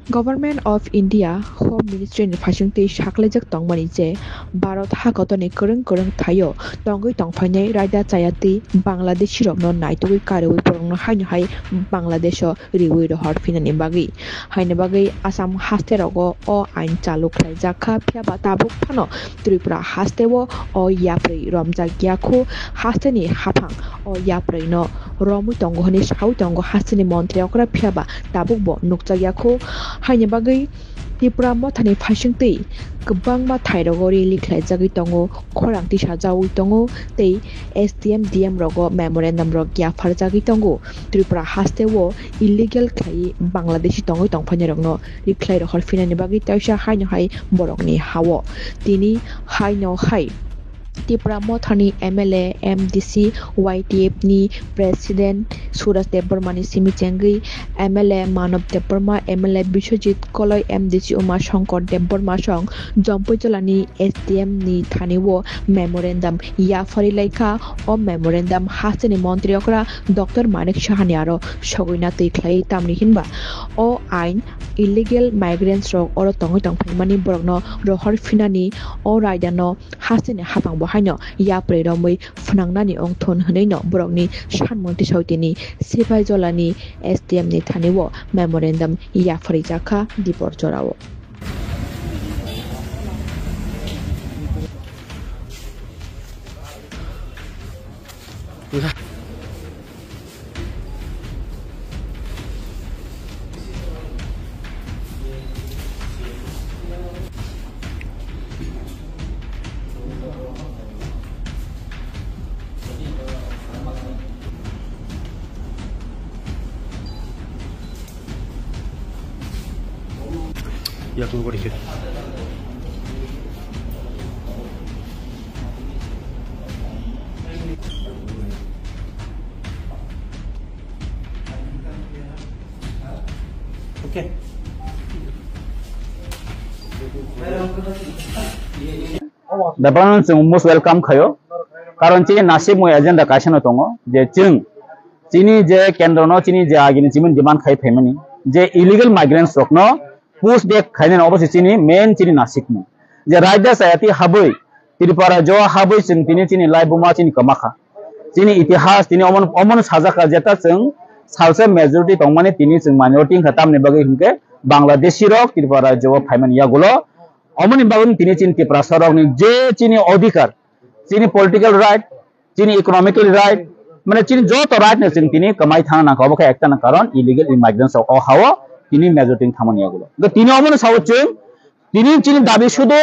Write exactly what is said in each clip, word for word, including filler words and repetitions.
Government of India Home Ministry ni phaisingtwi saklaijak tongmani je Bharat hakotorni kwrwng kwrwng thaio tongwi tongphainai raida chayatwi Bangladeshi rokno naitugwi karwi borokno haino hai Bangladesho riwi rohor phinani bagwi. Haini bagwi Assam haste rogo o ain chalu khlaijak kha, phiya ba tabuk phano Tripura hasteo o yapri romjak ya khu, hasteni haphang o yaprino romwi tongo hwnwi sawi tongo hasteni montri okra, phiya ba tabukbo nukjakya khu. Haini bagwi Tipra mothani phaisingtwi kwbangma thairogo rally khlaijagwi tongo, khorang tisajawi tongo tei S D M, D M rogo memorandum rok yapharjagwi tongo. Tripura hasteo illegal khlaiwi Bangladeshi tongwi tongphainairokno rikhlai rohor phinani bagwi teisa haino hai borokni hao. Tini haino hai Tipra mothani M L A, M D C, Y T F ni President Suraj Debbarma ni simi chengwi M L A Manav Debbarma, M L A Biswajit Koloi, M D C Uma Shankar Debbarma song Jampui Jolani S D M ni thani o memorandum yapharwi laikha. O memorandum hasteni montri okra Doctor Manik Saha ni aro sogwina twi khlai, tamni hinba o ain illegal migrants rok oro tongwi tongphaimani borokno rohor phinani o raida no hasteni haphang bo haino yapri romwi phnangnani wng thun hwnwi no borokni sanmung tisao tini Sipaijolani S D M ni thani o memorandum yapharwi jakha Dipor jorao. Yakung bori khe. Okay. Bebak no chwng most welcome khaio, karon chini nasik mui agenda kaisa no tongo je chwng chini je kendro no chini je agini chimani demand khai phaimani je illegal migrants rok no push back khainani obo se chini main chini nasik mung je raida chayati habwi Tripura jo habwi chwng tini chini laibuma chini kwmakha. Chini itihas tini omono, omono sajak kha, jeta chwng salsa majority tongmani tini chwng minority wngkha, tamni bagwi hinkhe Bangladeshi rok Tripura rajyo o phaimani yagulo. Omoni bagwi tini chini Tiprasa rokni je chini odhikar, chini political right, chini economical right, mane chini joto right no chwng tini kwmai thangna nangkha, obo khe ekta na karon illegal immigrants rok o hao tini majority thangmani yagulo. Tini omono sao chwng tini chini dabi sudu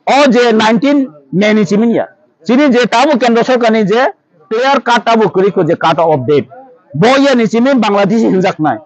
o je nineteen May ni simi ya. Chini je tabuk kendro sorkar ni je clear cut tabuk kwrwi kho je cut of date. Bo ya ni simi Bangladeshi hinjak nai.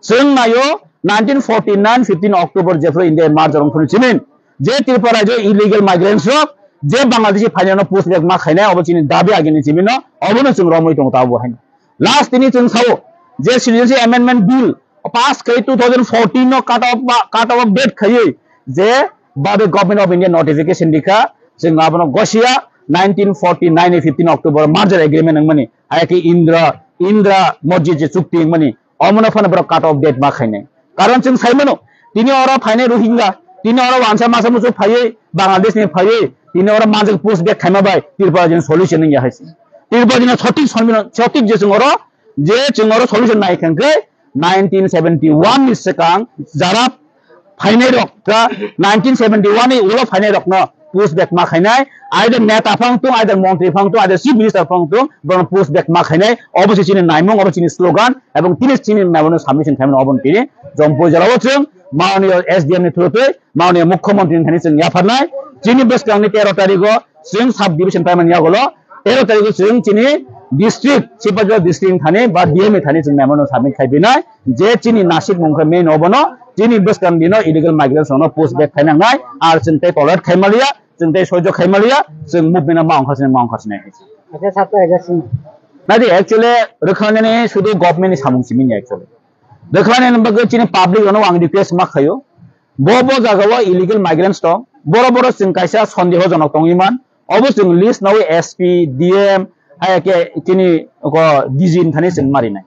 Chwng nayo nineteen forty nine fifteen October jephru India mar jorong phru simi. Je Tripura rajyo illegal migrants rok je Bangladeshi phainano push back ma khainai obo chini dabi agini simi no obo no chwng romwi tongo tabuk hai. Last tini chwng sao je Citizenship Amendment Bill pass khai two thousand fourteen no cut off ba, cut off date khaiwi je babe Government of India notification dikha, chwng abono gosia nineteen forty nine ni fifteen October merger agreement wngmani, hai khe Indra, Indra Masjid je chukti wngmani, omono phano borok cut off date ma khainai. Karon chwng sai mano, tini oro phainai Rohingya, tini oro wansa masa muchuk phaiwi, Bangladesh ni phaiwi, tini oro manjak push back khaima bai Tripura jini solution wngya hai se. Tripura jini sotik sombidhan, sotik je chwng oro, je chwng oro solution nai kha hwnkhe nineteen seventy one ni swkang jara phainai rok, ka nineteen seventy one ni ulo phainai rokno push back ma khainai, either neta phang tung, either montri phang tung, either chief minister phang tung, bono push back ma khainai, obo se chini naimung, obo chini slogan, ebong tini chini memo no submission khaimani obo tini Jampui jora o chwng mani S D M ni through twi mani mukhyamantri ni thani chwng yapharnai, chini bwskang ni tero tarik o chwng sub division paimani yagulo, tero tarik o chwng chini district, Sipahijala district ni thani ba D M ni thani chwng memo no submit khai binai, je chini nasik mung khe main obono, chini bwskang dino illegal migrants no push back khai nangnai, ar chwng tei tolerate khai maliya, chwng tei soijo khai maliya, chwng movement no ma ongkhar sinai, ma ongkhar sinai. Acha, sir, to address ni. Nadi, actually, rwkhanani sudu government ni samung simi ni actually. Rwkhanani bagwi chini public rokno ang request ma khaio. Bo, bo jaga o illegal migrants tong. Boro, boro chwng kaisa sondehojonok tongwi man. Obo chwng list nawi S P, D M, hai khe chini ko D G ni thani chwng marinai.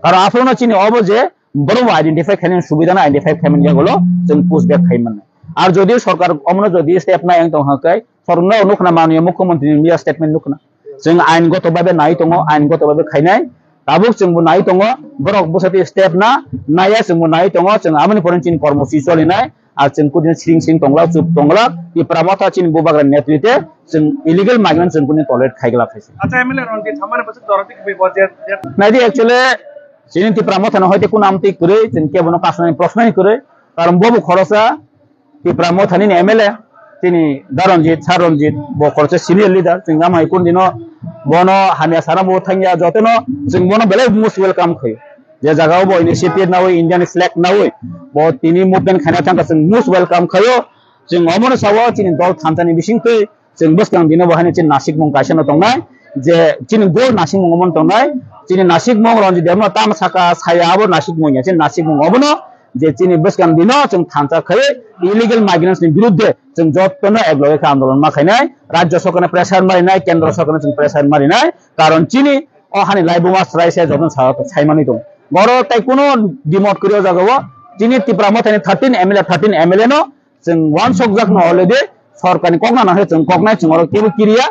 Karon aphuru no chini obo je Borok bo identify khainani subida no identify khaimani yagulo chwng push back khaimani. Ar jodi sorkar omono jodi step nai ang tong hwnkhe, sorkar no nukna manya mukhyamantri ni media statement nukna. Chwng ain goto babe nai tongo, ain goto babe khainai. Tabuk chwng bo nai tongo, borok bwsati step na naiya chwng bo nai tongo, chwng amoni poroni chini kormosi cholinai. Ar chwng kudin sring sring tonglak, chup tonglak, Tipra Motha chini bubagra netrite chwng illegal migrant chwng kudin tolerate khaiglak hai se. Acha, M L A Ranjit Thamani bwswk doroti kwbwi bo je, je Naidi actually chini Tipra Motha no hoite kuno amtwi kwrwi, chwng kebono kasnani prosnani kwrwi, karon bobo khorosa Tipra Motha nini M L A, chini Da Ranjit, Sir Ranjit, bo khorosa senior leader, chwng amai kundino bono hamya sana bo thangya, jotono chwng bono belai most welcome khayo. Je jaga o bo initiative nawi, Indian flag nawi, bo tini movement khaina thangkha, chwng most welcome khayo. Chwng omono sao chini dol thansa ni bisingtwi chwng bwskang dino bo haino chini nasikmung kaisa no tongnai, je chini gol nasikmung omono tongnai, chini nasikmung Ranjit Debbarma tamo saka saya abo nasikmung ya, chini nasikmung omono je chini bwskang dino chwng thansa khai illegal migrants ni birudde chwng jotono ek loge khe andolon ma khainai, rajya sorkar no pressure marinai, kendra sorkar no chwng pressure marinai, karon chini o hani laibuma chwrai se jotono sa-, saimani tongo. Boro tai kuno dimot kwrwi o jaga o chini Tipra Mothani thirteen M L A, thirteen M L A no chwng uansukjak no already sorkar ni kok nana khe chwng koknai, chwng oro kebo kiriya,